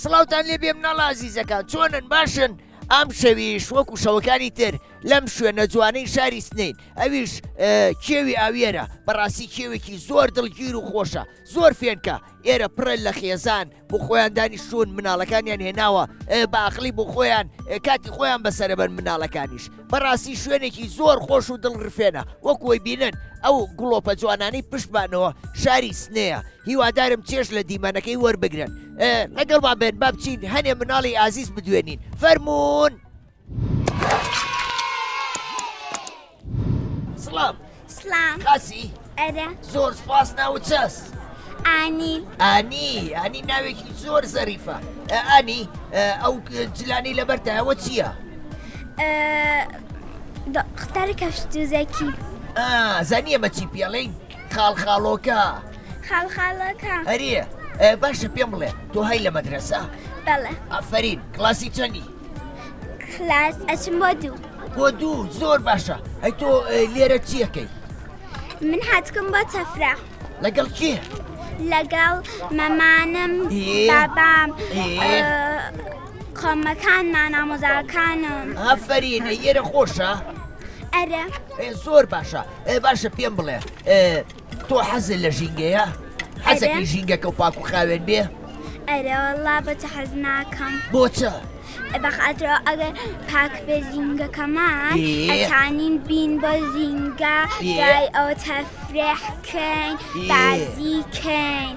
سڵاوتان لێ بێ مناڵە ئازیزەکان چۆنن باشن ئەم شەویش وەکو شەوەکانی تر لەم شوێنە جوانەی شاری سنین ئەویش کێوی ئاوێرە بەڕاستی کێوێکی زۆر دڵگیر و خۆشە زۆر فێنکە ئێرە پڕە لە خێزان بۆ خۆیان دانیشتوون مناڵەکانیان هێناوە بە ئەقلی بۆ خۆیان کاتی خۆیان بەسەرەبەر مناڵەکانیش بەڕاستی شوێنێکی زۆر خۆش و دڵڕفێنە وەکوی بینن ئەو گڵۆپە جوانانەی پشتمانەوە شاری سنەیە هیوادارم چێژ لە دیمەنەکەی وەربگرن لەگەڵمان بێن با بچین هەنێ مناڵی ئازیز بدوێنین فەرمونون. سڵام سڵام خاسی ئەرە زۆر سپاس ناوت چەس ئانی ئانی ئانی ناوێکی زۆر زەریفە ئانی ئەو جلانی لەبەرتە ئەوە چییە؟ دختر کەفش دوزەکی زانیە بە چی پێڵین خاڵخاڵۆکە خاڵخاڵەکە ئەرێ باشە پێم بڵێ تۆ هەی لە مەدرەسە بەڵێ ئافرین کلاسی چەنی کلاس ئەچم بۆ دوو بۆ دوو زۆر باشە ئەی تۆ لێرە چیەکەی من هاتکم بۆ تەفرە لەگەڵ کێ لەگەڵ مەمانم بابام کۆمەکانمان ئامۆزاکانم ئافرین ئێرە خۆشە ئەرە زۆر باشە باشە پێم بڵێ تۆ حەزت لە ژینگەیە؟ حەزەکەی ژینگەکە و پاک و خاوێن بێ؟ ئەرێ وەڵا بۆچ حەز ناکەم بۆ چ؟ بەخاترەوە ئەگەر پاک بێ ژینگەکەمان ئەتانین بین بۆ ژینگە دوای ئەوە تەفرێح کەین بازی کەین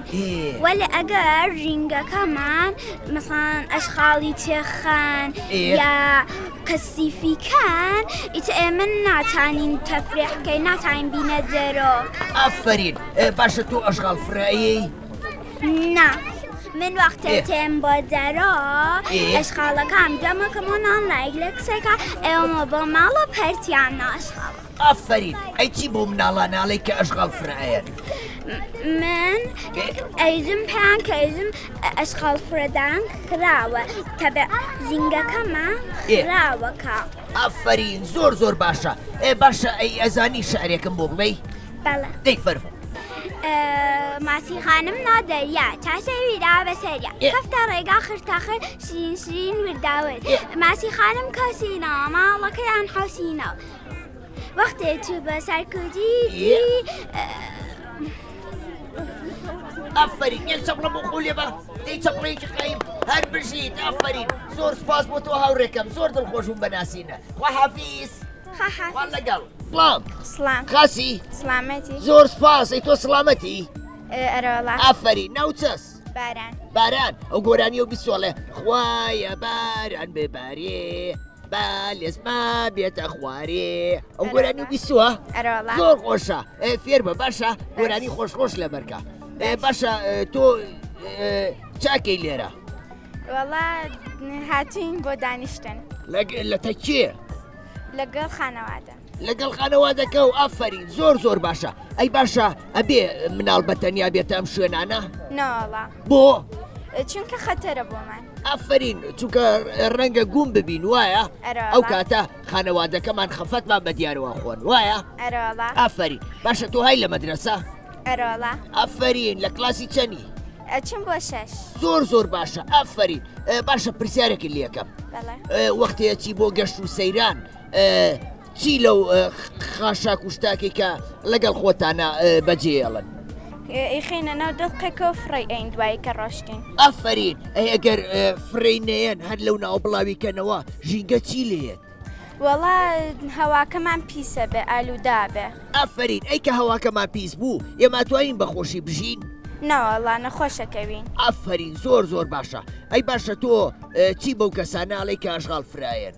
وەلێ ئەگەر ژینگەکەمان مەسان ئەشخاڵی تێخەن یا کەسیفی کەن ئیتر ئێمە ناتانین تەفریح کەین ناتانین بینە دەرۆ. ئافەرین باشە تۆ ئەشغاڵ فرەیەی؟ نا من وەختێ تێم بۆ دەرۆ ئەشخاڵەکان دەمەکەم و نان لایک لە کسێکە ئێوەمە بۆ ماڵە پەرتیان ناشخاڵ. ئافەرین ئەی چی بۆ مناڵان ئەڵێی کە ئەشغاڵ فرەیەن؟ من ئەیزم پێیان کە ئەیزم ئەشغاڵ فرەدان خراوە تەبع ژینگەکەمە خراوەکە. ئافەرین زۆر زۆر باشە ئێ باشە ئەی ئەزانی شعرێکم بۆ بڵێی؟ بەڵێ. دەی فەرموو. ماسی خانم نا دەریا تا سەویرا بەسەریا کەفتە ڕێگا خرتەخر شرین شرین ورداورد ماسی خانم کەسینەوە ماڵەکەیان حەسینەوە وەختێ چوو بە سەرکوجی دی. ئەفەرین یەک چەپڵە بۆ خۆ لێبە دەی چەپڵەیەکی قایم هەر بژیت ئەفەرین زۆر سپاس بۆ تۆ هاوڕێکەم زۆر دڵخۆش بووم بە ناسینە خواحافیز خوا لەگەڵ سڵام سڵام خاسی سلامەتی زۆر سپاس ئەی تۆ سڵامەتی ئەرەوەڵا ئافەرین ناو چەس باران باران ئەو گۆرانیە و بیسۆڵێ خوایە باران ببارێ با لێزما بێتە خوارێ ئەو گۆرانی و بیسووە ئەرەوەڵا زۆر خۆشە فێر بە باشە گۆرانی خۆش خۆش لەبەرکە باشە تۆ چاکەی لێرە وەڵا هاتوین بۆ دانیشتن لە تەکێ لەگەڵ خانەوادە. لەگەڵ خانەوادەکە و ئافەرین زۆر زۆر باشە ئەی باشە ئەبێ مناڵ بە تەنیا بێتە ئەم شوێنانە؟ نەوەڵا. بۆ؟ چونکە خەتەرە بۆمان. ئافەرین چونکە ڕەنگە گوم ببین وایە؟ ئەرەوەڵا. ئەو کاتە خانەوادەکەمان خەفەتمان بە دیارەوە خۆن وایە؟ ئەرەوەڵا. ئافەرین باشە تۆ های لە مەدرەسە؟ ئەرەوەڵا. ئافەرین لە کلاسی چەنی؟ ئەچم بۆ شەش. زۆر زۆر باشە ئافەرین باشە پرسیارێکی لەکەم وەختێ چی بۆ گەشت و سەیران چی لەو خاشاک و شتاکێک کە لەگەڵ خۆتانە بەجێڵن ئیخینە ناو دڵقێکەوە فڕی ئەین دوایی کە ڕۆشتین ئافرین ئەی ئەگەر فڕی نەیەن هەر لەو ناو بڵاویکەنەوە ژینگە چی لێت وەڵا هەواکەمان پیسە بێ ئالودا بێ. ئافەرین ئەی کە هەواکەمان پیس بوو ئێمە ئەتوانین بە خۆشی بژین؟ نەوەڵا نەخۆشەکەوین. ئافەرین زۆر زۆر باشە ئەی باشە تۆ چی بەو کەسانە ئەڵێی کە ئەشغاڵ فرایەن؟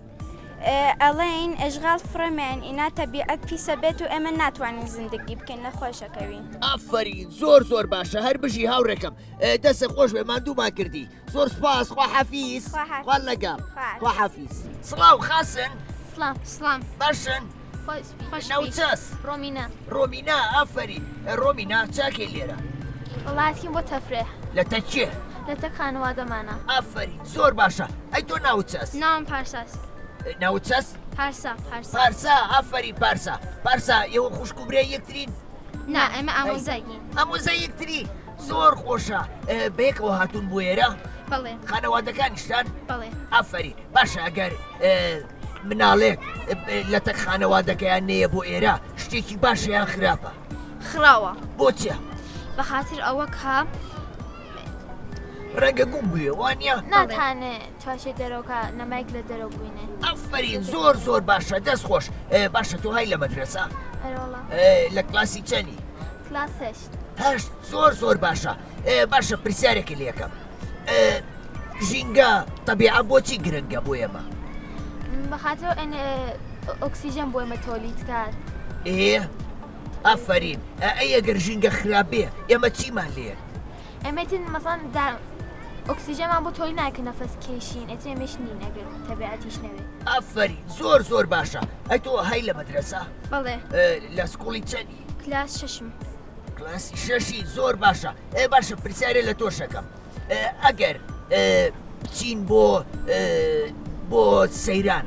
ئەڵێین ئەشغاڵ فڕێمێن ئینا تەبیعەت پیسە بێت و ئێمە ناتوانین زندگی بکەین نەخۆشەکەوین. ئافەرین زۆر زۆر باشە هەر بژی هاوڕێکەم دەستت خۆش بێ ماندوومان کردی. زۆر سپاس خواحافیز خوا لەگەڵ خواحافیز سڵاو خاسن سڵام سڵام باشن ناوچەس ڕۆمینە ڕۆمینا ئافەرین ڕۆمینا چاکەی لێرە وڵاتیم بۆ تەفرێ لە تەکێ لە تەک خانەوادەمانە ئافەرین زۆر باشە ئەی تۆ ناوچەس ناوم پارساس ناوچەس پارسا پارسا پارسا ئافەرین پارسا پارسا ئێوە خوشک و برای یەکترین نا ئێمە ئامۆزایین ئامۆزای یەکتری زۆر خۆشە بەیەکەوە هاتوون بۆ ئێرە؟ بەڵێ. خانەوادەکانیشتان؟ بەڵێ. ئافەرین باشە ئەگەر مناڵێک لە تەک خانەوادەکەیان نەیە بۆ ئێرە شتێکی باشە یان خراپە؟ خراوە. بۆ چیە؟ بەخاتر ئەوە کە ڕەنگە گوم بووێ وانە؟ ناتانێ چاشێ دەرەوەکە نەمایک لە دەرەوە بووینێ. ئافەرین زۆر زۆر باشە دەست خۆش باشە تۆ های لە مەدرەسە؟ ئەرۆڵا. لە کلاسی چەنی؟ کلاس هەشت. هەشت زۆر زۆر باشە باشە پرسیارێکی لەکەم ژینگە تەبیعە بۆچی گرنگە بۆ ئێمە بەخاتەوە ئۆکسسیژەن بۆ ئێمە تۆلیت کات ئێ ئافرین ئەی ئەگەر ژینگە خراپ بێ ئێمە چیمان لێ ئێمەتن مەسان ئۆکسسیژەمان بۆ تۆلی ناکە نەفەس کێشین ئەتێ مش نین ئەگەر تەبعەتیش نەوێت ئافرین زۆر زۆر باشە ئەی تۆ هەی لە مەدرسە بەڵێ لە سکوڵی چەنی کلاس شەشم. کلاسی شەشی زۆر باشە ئێ باشە پرسیارێ لە تۆ شەکەم ئەگەر بچین بۆ بۆ سەیران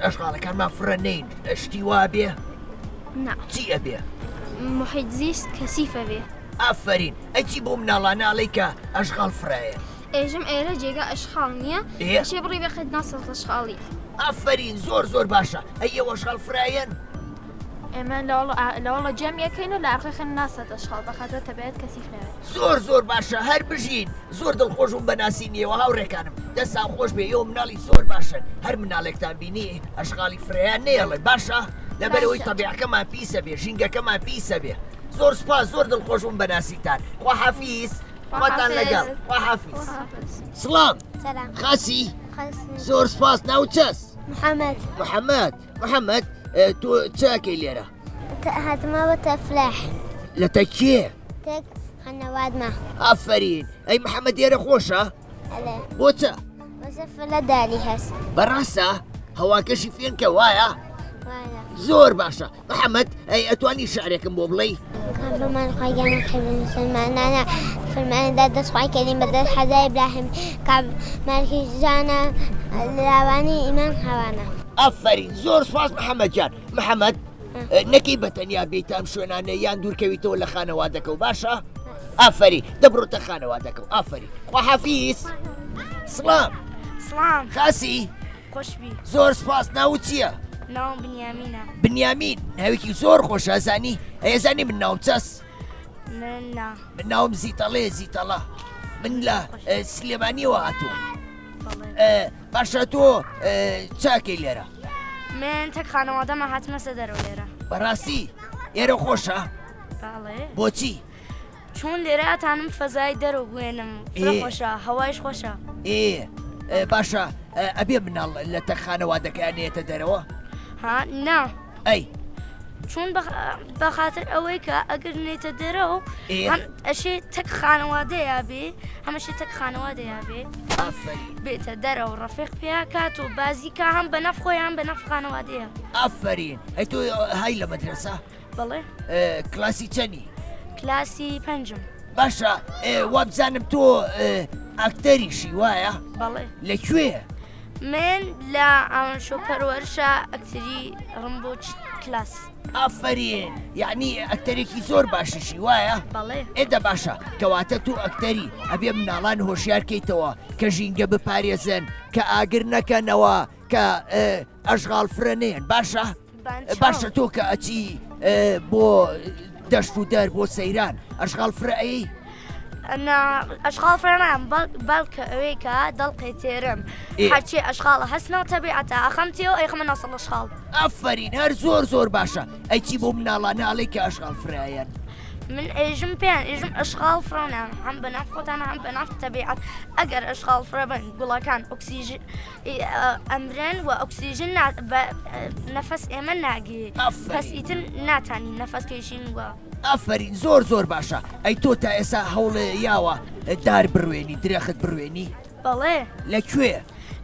ئەشغاڵەکانمان فڕە نین شتی وا بێ چی ئەبێ؟ محیط زیست کەسیفە بێ ئافرین ئەی چی بۆ مناڵانە ئەڵێی کە ئەشغاڵ فرایە؟ ئێژم ئێرە جێگا ئەشخاڵ نییە ئەشێ بڕی بێ قەت ناسەڵ ئەشخاڵی. ئافەرین زۆر زۆر باشە ئەی ئێوە ئەشغاڵ فرایەن؟ ئێمە لەوەڵە جەم یەکەین و لە ئاخۆی خێن ناسەت ئەشخاڵ بەخاتەوە تەبعەت کەسیف نەوێت. زۆر زۆر باشە هەر بژین زۆر دڵخۆش بووم بە ناسینیەوە هاوڕێکانم دەستان خۆش بێ ئێوە مناڵی زۆر باشن هەر مناڵێکتان بینی ئەشغاڵی فرەیان نەیەڵێت باشە لەبەرئەوەی تەبیعەکەمان پیسە بێ ژینگەکەمان پیسە بێ زۆر سوپاس زۆر دڵخۆش بووم بە ناسینتان خواحافیز خواتان لەگەڵ خواحافیز سڵام خاسی زۆر سوپاس ناوت چەس محەممەد محەممەد محەممەد تۆ چاکەی لێرە هاتمەوە تەفرەح لە تەکێ تەک خەنەوادمە ئافەرین ئەی محەممەد ئێرە خۆشە بۆ چە وەسەفە داری هەست بەڕاستە هەواکەشی فێنکە وایە زۆر باشە محەممەد ئەی ئەتوانی شعرێکم بۆ بڵێی؟ فەرمان خوای گیانم خێربێ مسلمانانە فەرماندا دەست خوای کەریم بە دەست حەزای ئیبراهیم کعب مالکی جانە لاوانی ئیمان خاوانە. ئافەرین زۆر سوپاس محەممەد جان محەممەد نەکەی بە تەنیا بێیتە ئەم شوێنانە یان دوورکەویتەوە لە خانەوادەکە و باشە ئافەرین دەبڕۆتە خانەوادەکە و ئافەرین خواحافیز سڵام سڵام خاسی خۆشبی. زۆر سپاس ناوت چییە؟ ناوم بنیامینە. بنیامین ناوێکی زۆر خۆشە ئەزانی ئەیزانی من ناوم چەس؟ من نا. من ناوم زیتەڵەیە زیتەڵە من لە سلێمانیەوە هاتووم. باشە تۆ چاکەی لێرە؟ من تەک خانەوادەمە هاتمەسە دەرەوە لێرە. بەڕاستی ئێرە خۆشە؟ بۆچی؟ چون لێرە ئەتانم فەزای دەرەوە بوێنم فرە خۆشە هەوایش خۆشە. ئێ باشە ئەبێ مناڵ لە تەک خانەوادەکەیان نێتە دەرەوە؟ ها نا. ئەی چون بەخاتر ئەوەی کە ئەگەر نێتە دەرەوە هەم ئەشێ تەک خانەوادەیە بێ هەمەشێ تەک خانەوادەیە بێ بێتە دەرەوە ڕەفیق پێکات و بازیکە هەم بە نەف خۆیان بە نەف خانەوادەیە. ئافرین ئەی تۆ های لە مەدرەسە؟ بەڵێ. کلاسی چەنی؟ کلاسی پەنجم. باشە وابزانم تۆ ئەکتەریشی وایە؟ بەڵێ. لە کوێ؟ من لە ئامانشۆ پەروەرشە ئەکتەری ڕم بۆ کلاس. ئافەرین یعنی ئەکتەرێکی زۆر باشیشی وایە؟ بەڵێ. ئێدە باشە کەواتە تۆ ئەکتەری ئەبێ مناڵان هۆشیار کەیتەوە کە ژینگە بپارێزن کە ئاگر نەکەنەوە کە ئەشغاڵ فرە نێن باشە؟ باشە تۆ کە ئەچی بۆ دەشت و دەر بۆ سەیران ئەشغاڵ فرە ئەی؟ ئەنا ئەشغاڵ فرە نام بەڵکە ئەوەی کە دەڵقێ تێرم هەرچی ئەشغاڵە هەستنەوە تەبیعەتە ئەخەم تێەوە ئەیخەمە ناسەڵ ئەشغاڵ. ئافەرین هەر زۆر زۆر باشە ئەی چی بۆ مناڵانە ئەڵێی کە ئەشغاڵ فرەیەن؟ من ئێژم پێیان ئێژم ئەشغاڵ فرە نام هەم بە ناف خۆتان هەم بە ناف تەبیعەت ئەگەر ئەشغاڵ فرە بن گوڵەکان ئۆکسیژن ئەمرن و ئۆکسیژن نەفەس ئێمە ناگی پس ئیتر ناتانی نەفەس کێشین و. ئافەرین زۆر زۆر باشە ئەی تۆ تا ئێسا هەوڵێ یاوە دار بڕوێنی درەخت بڕوێنی؟ بەڵێ. لە کوێ؟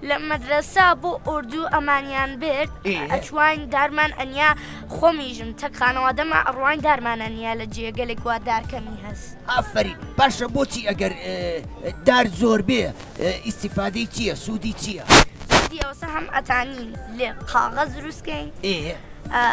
لە مەدرەسە بۆ ئۆردوو ئەمانیان برد ئەچواین دارمان ئەنیا خۆمیژم تەک خانەوادەما ئەڕواین دارمان ئەنیا لە جێگەلێک وا دار کەمی هەس. ئافەرین باشە بۆچی ئەگەر دار زۆر بێ ئیستیفادەی چییە سوودی چییە؟ سوودی ئەوەسە هەم ئەتانین لێ قاغەز دروست کەین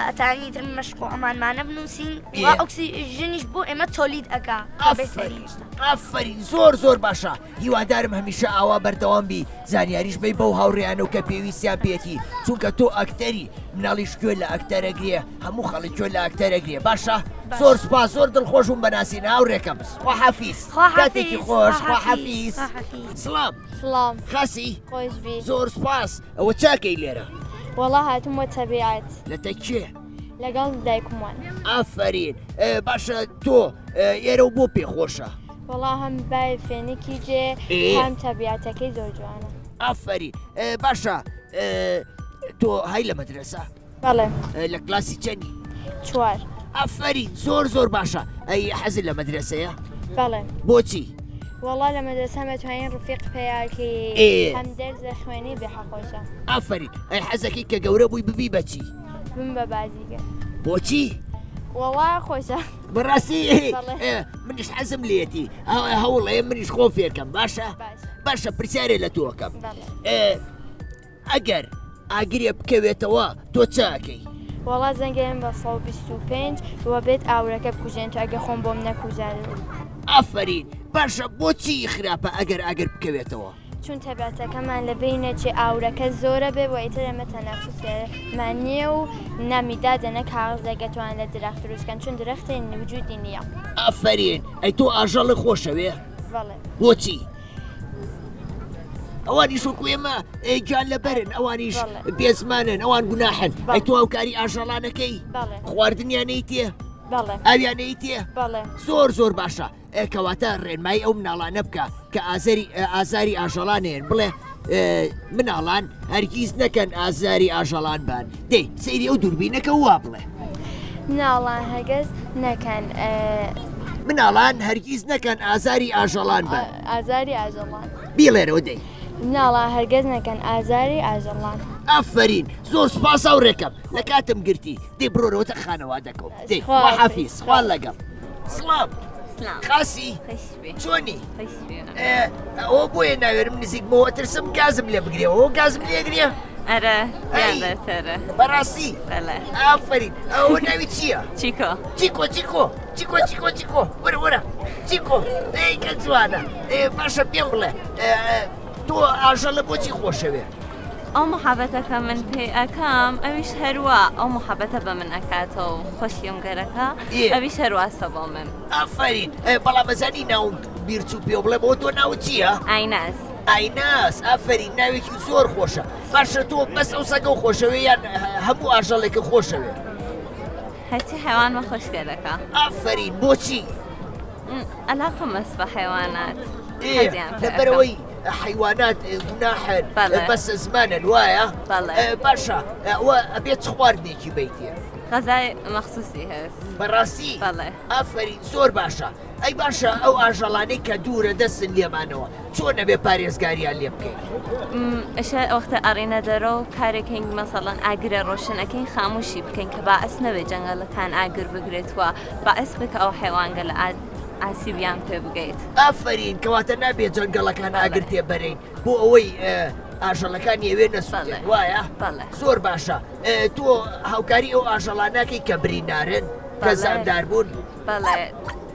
ئەتانی تر مەشق و ئەمانمانە بنووسین و ئۆکسیژنیش بۆ ئێمە تۆلید ئەکا. ئافەرین ئافەرین زۆر زۆر باشە هیوادارم هەمیشە ئاوا بەردەوام بی زانیاریش بەی بەو هاوڕێیانەو کە پێویستیان پێیەتی چونکە تۆ ئەکتەری مناڵیش گوێ لە ئەکتەر ئەگرێ هەموو خەڵک گوێ لە ئەکتەر ئەگرێ باشە زۆر سوپاس زۆر دڵخۆش بووم بە ناسین هاوڕێکەم خواحافیز کاتێکی خۆش خواحافیز سڵام سڵام خاسی خۆش بی زۆر سوپاس ئەوە چاکەی لێرە وەڵا هاتووم بۆ تەبیعەت لە تەکێ لەگەڵ دایکموان ئافەرین باشە تۆ ئێرە و بۆ پێ خۆشە وەڵا هەم بای فێنکی دێ هەم تەبیعەتەکەی زۆر جوانە. ئافەرین باشە تۆ های لە مەدرەسە؟ بەڵێ. لە کلاسی چەنی؟ چوار. ئافەرین زۆر زۆر باشە ئەی حەزت لە مەدرەسەیە؟ بەڵێ. بۆچی؟ وەڵا لە مەدرەسە مەتوانین ڕفیق پەیاکەی هەم دەرس دەخوێنی بێحە خۆشە. ئافەرین ئەی حەزەکەی کە گەورە بووی ببی بەچی؟ بم بە بازیگەر. بۆچی؟ وەڵا خۆشە. بەڕاستی منیش حەزم لێتی هەوڵەیە منیش خۆم فێرکەم باشە باشە پرسیارێ لە تۆکەم ئەگەر ئاگرێ بکەوێتەوە تۆ چاکەی وەڵا زەنگێن بە 125 وە بێت ئاورەکە بکوژێن تو ئەگە خۆم بۆم نەکوژان. ئافرین باشە بۆچی خراپە ئەگەر ئاگر بکەوێتەوە؟ چون تەبیعەتەکەمان لە بین نەچێ ئاورەکە زۆرە بێ بۆ ئیتر ئێمە تەنەفوسمان نییە و نە میدادە نە کاغزێک ئەتوان لە درەخت دروست کەن چون درەختێ وجودی نییە. ئافەرین ئەی تۆ ئاژەڵت خۆشەوێ؟ بەڵێ. بۆچی؟ ئەوانیش وەکو ئێمە گیان لەبەرن ئەوانیش بێزمانن ئەوان گوناحن ئەی تۆ هاوکاری ئاژەڵانەکەی خواردنیان نەیتێ؟ ئاویان نەیتێ؟ زۆر زۆر باشە کەواتە ڕێنمایی ئەو مناڵانە بکە کە ئازەری ئازاری ئاژەڵانێن بڵێ مناڵان هەرگیز نەکەن ئازاری ئاژەڵان بان دەی سەیری ئەو دووربینەکە وا بڵێ. مناڵان هەگەز نەکەن. مناڵان هەرگیز نەکەن ئازاری ئاژەڵان بن. ئازاری ئاژەڵان. بیڵێرەوە دەی. مناڵان هەرگەز نەکەن ئازاری ئاژەڵان. ئافەرین زۆر سوپاس هاوڕێکەم لە کاتم گرتی دەی بڕۆرەوە تە خانەوادەکەو دەی خواحافیز خوا لەگەڵ. سڵاو خاسی چۆنی ئەوە بۆیە ناوێرم نزیک بۆ ترسم گازم لێ بگرێەوە گازم لێگرێ ئەرە بەڕاستی ئافرین ئەوە ناوی چییە؟ چیکۆ چیکۆ چیکۆ چیکۆ چیکۆ چیکۆ وەرە وەرە چیکۆ ئەی کە جوانە باشە پێم بڵێ تۆ ئاژەڵە بۆچی خۆشەوێ؟ ئەو محەبەتە کە من پێی ئەکەم ئەویش هەروا ئەو محەبەتە بە من ئەکاتەوە و خۆشیم گەرەکە ئەویش هەرواسە بۆ من. ئافەرین بەڵام ئەزانی ناوم بیر چوو پێو بڵێم ئەوە تۆ ناوت چییە؟ ئایناس. ئایناس ئافەرین ناوێکی زۆر خۆشە باشە تۆ بەس ئەو سەگە و خۆشەوێ یان هەموو ئاژەڵێکە خۆشەوێ؟ هەرچی حیوانمە خۆش گەرەکە. ئافەرین بۆچی؟ ئەلاقەم ئەس بە حەیوانات لەبەرەوەی حەیوانات گوناحن بەس زمانن وایە باشە ئەوە ئەبێت چ خواردنێکی بیتێ غەزای مەخصوصی هەست بەڕاستی ئافرین زۆر باشە ئەی باشە ئەو ئاژەڵانەی کە دوورە دەستن لێمانەوە چۆن ئەبێ پارێزگاریان لێ بکەین؟ ئەشە وەختە ئەڕینە دەرۆ کارێکین مەسەڵەن ئاگرە ڕۆشن ئەکەین خاموشی بکەین کە باعس نەبێت جەنگەڵەکان ئاگر بگرێت و باعس بێت کە ئەو حەیوانگە لە ئاسیبیان پێ بگەیت. ئافەرین کەواتە نابێت جەنگەڵەکان ئاگر تێ بەرین بۆ ئەوەی ئاژەڵەکانی ئەوێ نەسووتێن وایە؟ زۆر باشە تۆ هاوکاری ئەو ئاژەڵانەکەی کە بریندارن کە زامدار بوون؟ بەڵێ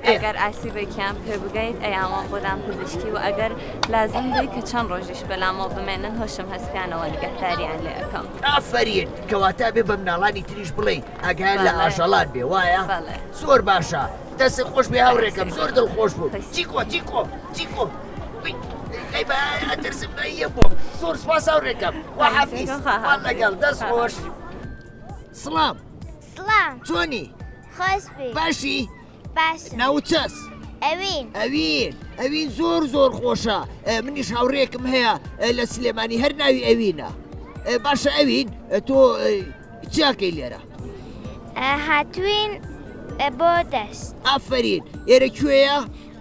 ئەگەر ئاسیبێکیان پێ بگەیت ئەیانوە بۆ لام پزیشکی و ئەگەر لازم بێ کە چەند ڕۆژیش بەلامەوە بمێنن هۆشم هەستیانەوە نگەهداریان لێ ئەکەم. ئافەرین کەواتە ئەبێ بە مناڵانی تریش بڵێی ئاگایان لە ئاژەڵان بێ وایە؟ زۆر باشە دەستت خۆش بێ هاوڕێکەم زۆر دڵخۆش بووم چیکۆ چیکۆ چیکۆ ئەی بە ئەترسم ئەیە بۆم زۆر سوپاس هاوڕێکەم خواحافیز خوا لەگەڵ دەست خۆش سڵام سڵام چۆنی؟ خۆش بی. باشی؟ باشم. ناوت چەس؟ ئەوین. ئەوین ئەوین زۆر زۆر خۆشە منیش هاوڕێکم هەیە لە سلێمانی هەر ناوی ئەوینە باشە ئەوین تۆ چیاکەی لێرە؟ هاتوین بۆ دەشت. ئافەرین ئێرە کوێیە؟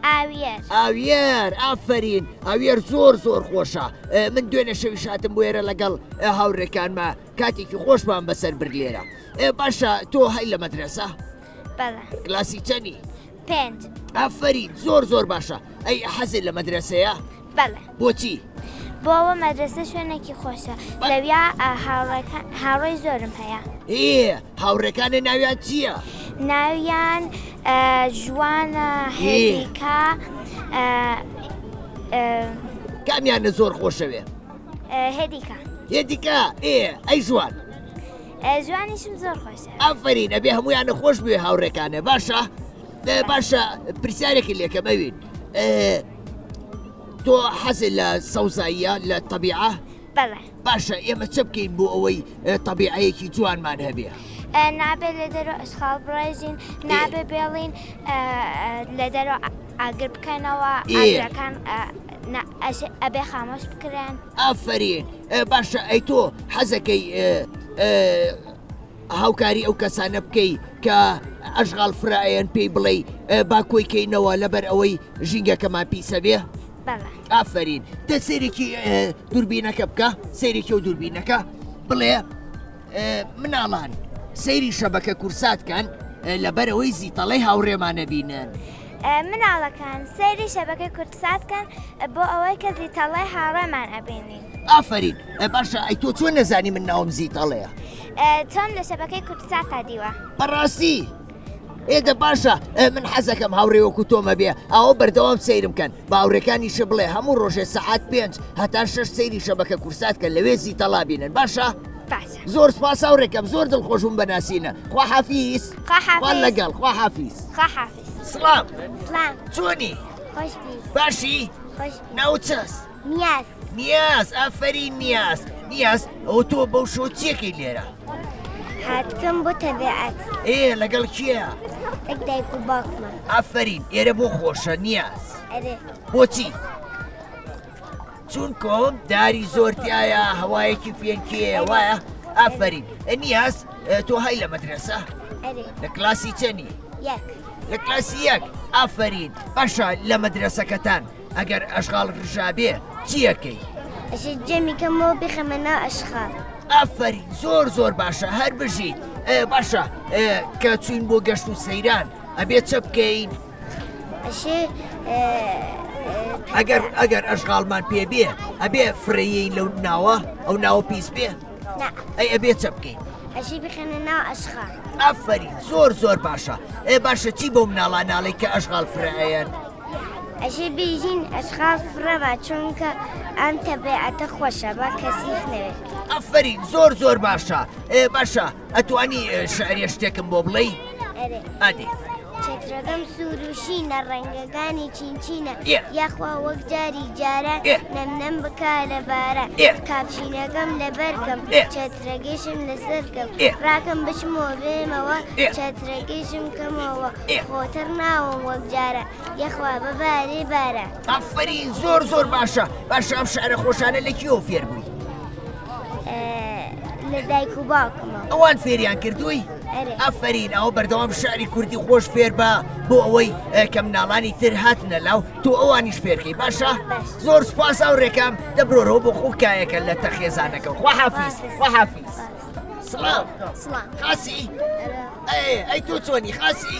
ئاویەر. ئاویەر ئافەرین ئاویەر زۆر زۆر خۆشە من دوێنێ شەویش هاتم بۆ ئێرە لەگەڵ هاوڕێکانمە کاتێکی خۆشمان بەسەر برد لێرە ئێ باشە تۆ هەی لە مەدرەسە؟ بەڵێ. کلاسی چەنی؟ پێنج. ئافەرین زۆر زۆر باشە ئەی حەزت لە مەدرەسەیە؟ بەڵێ. بۆچی؟ بۆ ئەوە مەدرەسە شوێنێکی خۆشە لەویا هاوڕێکان هاوڕێی زۆرم هەیە. ئێ هاوڕێکانت ناویان چییە؟ ناویان ژوانە، هێدیکا، کامیانە زۆر خۆشەوێ؟ هێدیکا. هێدیکا ئێ ئەی ژوان؟ ژوانیشم زۆر خۆشە. ئافەرین ئەبێ هەمویانە خۆش بوێ هاوڕێکانە باشە باشە پرسیارێکی لێکەم ئەوین تۆ حەزت لە سەوزاییە لە تەبیعە؟ بەڵێ. باشە ئێمە چ بکەین بۆ ئەوەی تەبیعەیەکی جوانمان هەبێ؟ نابێ لە دەرەوە ئەشخاڵ بڕێژین، نابێ بێڵین لە دەرەوە ئاگر بکەنەوە، ئاگرەکان ئەبێ خامۆش بکرێن. ئافەرین باشە ئەی تۆ حەزەکەی هاوکاری ئەو کەسانە بکەی کە ئەشغال فرە ئەیەن پێی بڵێی با کۆی کەینەوە لەبەر ئەوەی ژینگەکەمان پیسە بێ؟ ئافەرین دە سەیرێکی دووربینەکە بکە سەیرێکی و دووربینەکە بڵێ مناڵان سەیری شەبەکە کورسات کەن لەبەرئەوەی زیتەڵەی هاوڕێمانە بینن. مناڵەکان سەیری شەبەکەی کوردسات کەن بۆ ئەوەی کە زیتەڵەی هاوڕێمان ئەبینین. ئافەرین باشە ئەی تۆ چۆن نەزانی من ناوم زیتەڵەیە؟ تۆم لە شەبەکەی کوردساتا دیوە. بەڕاستی؟ ئێ دە باشە من حەزەکەم هاوڕێ وەکو تۆم هەبێ ئاوە بەردەوام سەیرم کەن بە هاوڕێکانیشە بڵێ هەموو ڕۆژێ سەعات پێنج هەتا شەش سەیری شەبەکە کورسات کەن لەوێ زیتەڵا بینن باشە؟ باشە. زۆر سپاس هاوڕێکەم زۆر دڵخۆش بووم بە ناسینە خواحافیز خواحافیز. خوا لەگەڵ خواحافیز خواحافیز. سڵام سڵام. چۆنی؟ خۆش بی. باشی؟ خۆش بی. ناوت چەس؟ نیاز. نیاز ئافەرین نیاز نیاز ئەوە تۆ بەو شۆ چیەکەی لێرە؟ هاتکەم بۆ تەبیعەت. ئێ لەگەڵ کێیە؟ لەگ دایک و باوکمە. ئافەرین ئێرە بۆ خۆشە نیاز؟ ئەرێ. بۆچی؟ چونکۆم داری زۆر تایە هەوایەکی فێنکیەیە وایە؟ ئافەرین نیاز تۆ هەی لە مەدرەسە؟ ئەرێ. لە کلاسی چەنی؟ یەک. لە کلاسی یەک ئافەرین باشە لە مەدرەسەکەتان ئەگەر ئەشغاڵ ڕژابێ چیەکەی؟ ئەشێ جەمی کەمەوە بیخەمە ناو ئەشغاڵ. ئافەرین زۆر زۆر باشە هەر بژیت باشە کە چوین بۆ گەشت و سەیران ئەبێ چە بکەین؟ ئەشێ ئەگەر ئەگەر ئەشغاڵمان پێ بێ ئەبێ فرەیەی لەو ناوە ئەو ناوە پیس بێ؟ نا. ئەی ئەبێ چە بکەین؟ ئەشێ بیخەنە ناو ئەشغاڵ. ئافەرین زۆر زۆر باشە ئێ باشە چی بەو مناڵانە ئەڵێی کە ئەشغاڵ فرە ئەیەن؟ ئەشێ بیژین ئەشغال فڕە با چونکە ئەم تەبیعەتە خۆشە با کەسیف نەوێت. ئەفەرین زۆر زۆر باشە ئێ باشە ئەتوانی شعرێ شتێکم بۆ بڵێی؟ ئەرێ. ئەدێ. چەترەکەم سوور و شینە ڕەنگەکانی چین چینە یاخوا وەک جاری جاران نەم نەم بکا لە باران کاپشینەکەم لەبەرکەم چەترەکەیشم لەسەرکەم ڕاکەم بچمەوە بێمەوە چەترەکەیشم کەمەوە خۆتر ناوم وەک جاران یەخوا ببارێ باران. ئافەرین زۆر زۆر باشە باشە ئەم شعرە خۆشانە لە کێوە فێر بووی؟ لە دایک و باوکمەوە. ئەوان فێریان کردووی؟ ئافەرین ئەوە بەردەوام شعری کوردی خۆش فێر بە بۆ ئەوەی کە مناڵانی تر هاتنە لاو تۆ ئەوانیش فێرکەی باشە زۆر سوپاس ئەو ڕێکام دەبرۆرەوە بۆ خۆ کایەکە لە تەخێزانەکە خواحافیز خواحافیز سڵاو خاسی ئەی تۆ چۆنی خاسی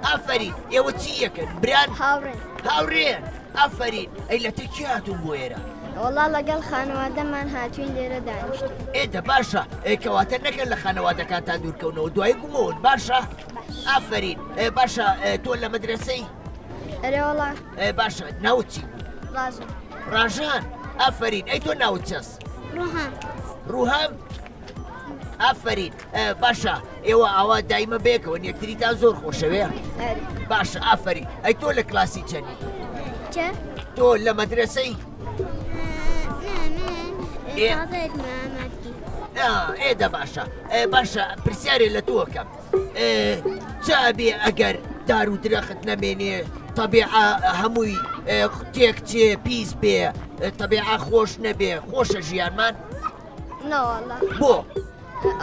ئافەرین ئێوە چی یەکەن بران هاوڕێن هاوڕێن ئافەرین ئەی لە تورکیا هاتوون بۆ ئێرە وەڵا لەگەڵ خانەوادەمان هاتوین لێرە دانیشتین ئێ دە باشە ئێ کەواتە نەکەن لە خانەوادەکانتان دوورکەونەوە دوای گومەوەن باشە ئافەرین ئێ باشە تۆ لە مەدرەسەی ئەرێ وەڵا ئێ باشە ناوت چی بوو ڕاژان ڕاژان ئافەرین ئەی تۆ ناوت چەس ڕوهام ڕوهام ئافەرین باشە ئێوە ئاوا دایمە بێکەوە یەکتریتان زۆر خۆشەوێ باشە ئافەرین ئەی تۆ لە کلاسی چەنی تۆ لە مەدرسەی ئێ دە باشە باشە پرسیارێ لە تۆکەم چابێ ئەگەر دار و درەخت نەمێنێ تەبیعە هەمووی تێک چێ پیس بێ تەبیعە خۆش نەبێ خۆشە ژیانمان نەوەڵا بۆ؟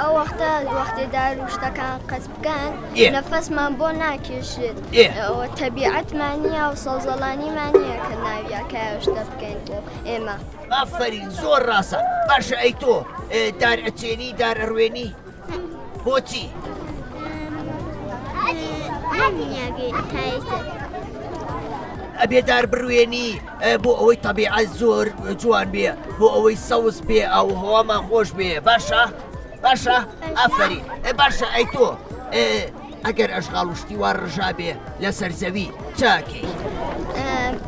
ئەو وەختە وەختێ دار و شتەکان قەز بکەن نەفەسمان بۆ ناکێشێت ئەوە تەبیعەتمان نییە و سەوزەڵانیمان نییە کە ناویا کایە شتە بکەین بۆ ئێمە. ئافەرین زۆر ڕاستە باشە ئەی تۆ دار ئەچێنی دار ئەڕوێنی بۆچی؟ ئەبێ دار بڕوێنی بۆ ئەوەی تەبیعەت زۆر جوان بێ بۆ ئەوەی سەوز بێ ئاو هەوامان خۆش بێ باشە باشە ئافەرین باشە ئەی تۆ ئەگەر ئەشغاڵ و شتی وا ڕژا بێ لەسەر زەوی چاکەی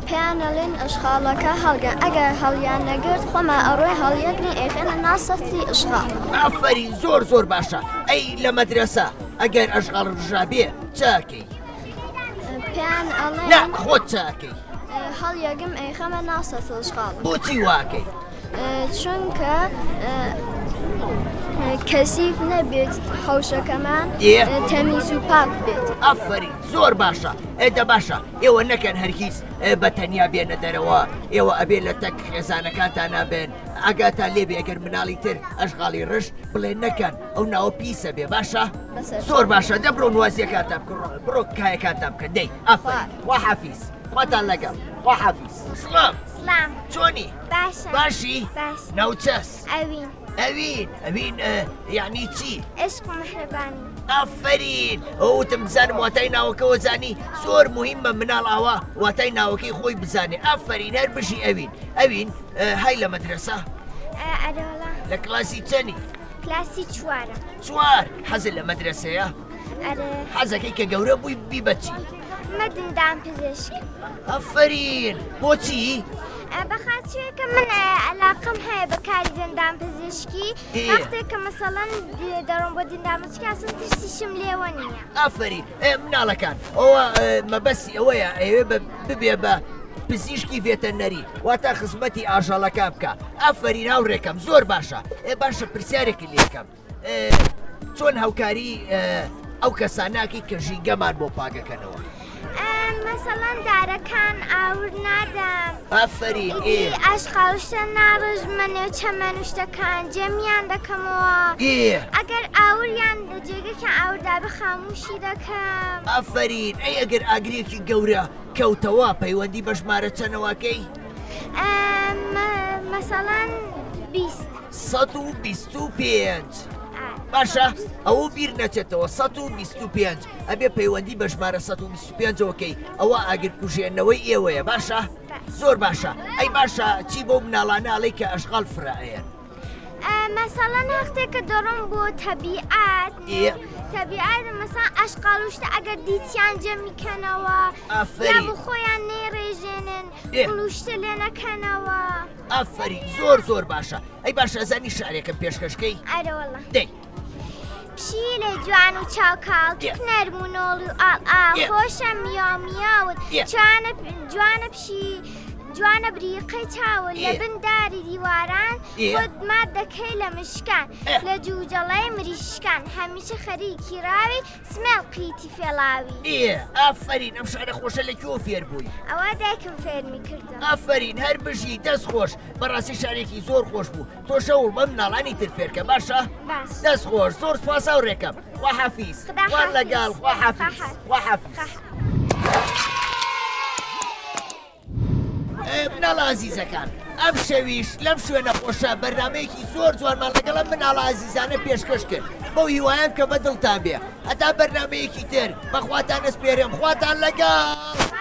پێیان ئەڵێن ئەشخاڵەکە هەڵگەن ئەگەر هەڵیان نەگرت خۆمان ئەڕۆی هەڵیەگرین ئەیخەنە ناو سەتلی ئەشغاڵ. ئافەرین زۆر زۆر باشە ئەی لە مەدرەسە ئەگەر ئەشغاڵ ڕژا بێ چاکەی پێیان ئەڵێن نا خۆت چاکەی هەڵیەگم ئەیخەمە ناو سەتڵ ئەشغاڵ. بۆچی واکەی؟ چونکە کەسیف نەبێت حەوشەکەمان تەمیز و پاک بێت. ئافەرین زۆر باشە ئێ دە باشە ئێوە نەکەن هەرگیز بە تەنیا بێنە دەرەوە ئێوە ئەبێ لە تەک خێزانەکانتانا بن ئاگاتان لێبێ ئەگەر مناڵی تر ئەشغاڵی ڕشت بڵێ نەکەن ئەو ناوە پیسە بێ باشە زۆر باشە دە بڕۆن وازیەکانتان بکەن بڕۆ کایەکانتان بکەن دەی ئافەرین خواحافیز خواتان لەگەڵ خواحافیز سڵاو سڵام چۆنی باشە باشی باش ناوچەس ئەوین ئەوین ئەوین یعنی چی عشق و میهرەبانی ئافەرین وتم بزانم واتای ناوەکەوە زانی زۆر مهمە مناڵ ئاوا واتای ناوەکەی خۆی بزانێ ئافەرین هەر بژی ئەوین ئەوین های لە مەدرەسە ئەرێوەڵا لە کلاسی چەنی کلاسی چوارە چوار حەزت لە مەدرەسەیە ئەرێ حەزەکەی کە گەورە بووی بی بە چی؟ مە دندان پزیشک. ئەفەرین بۆچی؟ بە خاترێ کە من عەلاقەم هەیە بە کاری دندان پزیشکی وەختێک کە مەسەڵەن دەڕۆم بۆ دندان پزیشکی ئەسڵەن ترسیشم لێوە نییە. ئافەرین مناڵەکان ئەوە مەبەستی ئەوەیە ئەیەوێ ببێ بە پزیشکی ڤێتەرنەری واتە خزمەتی ئاژەڵەکان بکە ئافەرین هاوڕێکەم زۆر باشە ئێ باشە پرسیارێکی لێکەم چۆن هاوکاری ئەو کەساناکی کە ژینگەمان بۆ پاگەکەنەوە مەسەڵەن دارەکان ئاور نادەم ئافەرین ئاشقاوشتە ناڕژمە نێو چەمەن و شتەکان جەمیان دەکەمەوە ئەگەر ئاوریان جێگەکە ئاوردا بە خاموشی دەکەم ئافەرین ئەی ئەگەر ئاگرێکی گەورە کەوتەوە پەیوەندی بە ژمارە چەنەوەکەی مەسەڵەن 20 125 باشە ئەوە بیر نەچێتەوە 125 ئەبێ پەیوەندی بە ژمارە 125ەوە کەی ئەوە ئاگرکوژێنەوەی ئێوەیە باشە زۆر باشە ئەی باشە چی بۆ مناڵانە ئەڵێی کە ئەشغال فرە ئەیەن؟ مەسەڵەن هەختێک کە دەڕۆم بۆ تەبیعەت تەبیعەت مەسا ئەشقال و شتە ئەگەر دیتیان جەمی کەنەوە یا بۆ خۆیان نەیڕێژێنن گوڵ و شتە لێ نەکەنەوە. ئافەرین زۆر زۆر باشە ئەی باشە ئەزانی شعرێکم پێشکەشکەی؟ ئەرێ وەڵا. دەی. پشیلە جوان و چاو کاڵ توک نەرم و نۆڵی و ئاڵ ئاڵ خۆشە میاو میاوت جوانە جوانە پشی جوانە بریقەی چاوت لە بن داری دیواران خۆت مات دەکەی لە مشکان لە جوجەڵەی مریشکان هەمیشە خەریکی ڕاوی سمێڵ قیتی فێڵاوی. ئێ ئافەرین ئەم شعرە خۆشە لە کوێوە فێر بووی؟ ئەوە دایکم فێرمی کردم. ئافەرین هەر بژی دەست خۆش بەڕاستی شعرێکی زۆر خۆش بوو تۆش هەوڵ بە مناڵانی تر فێرکە باشە؟ باش. دەست خۆش زۆر سوپاس هاوڕێکەم خواحافیز خدا خوات حافیز. لەگەڵ خواحافیز خواحافیز. خواحافیز. مناڵە ئازیزەکان ئەم شەویش لەم شوێنە خۆشە بەرنمەیەکی زۆر جوانمان لەگەڵ ئەم مناڵە ئازیزانە پێشکەش کرد بەو هیوایەم کە بەدڵتان بێ هەتا بەرنمەیەکی تر بەخواتان ئەسپێرم خواتان لەگەڵ.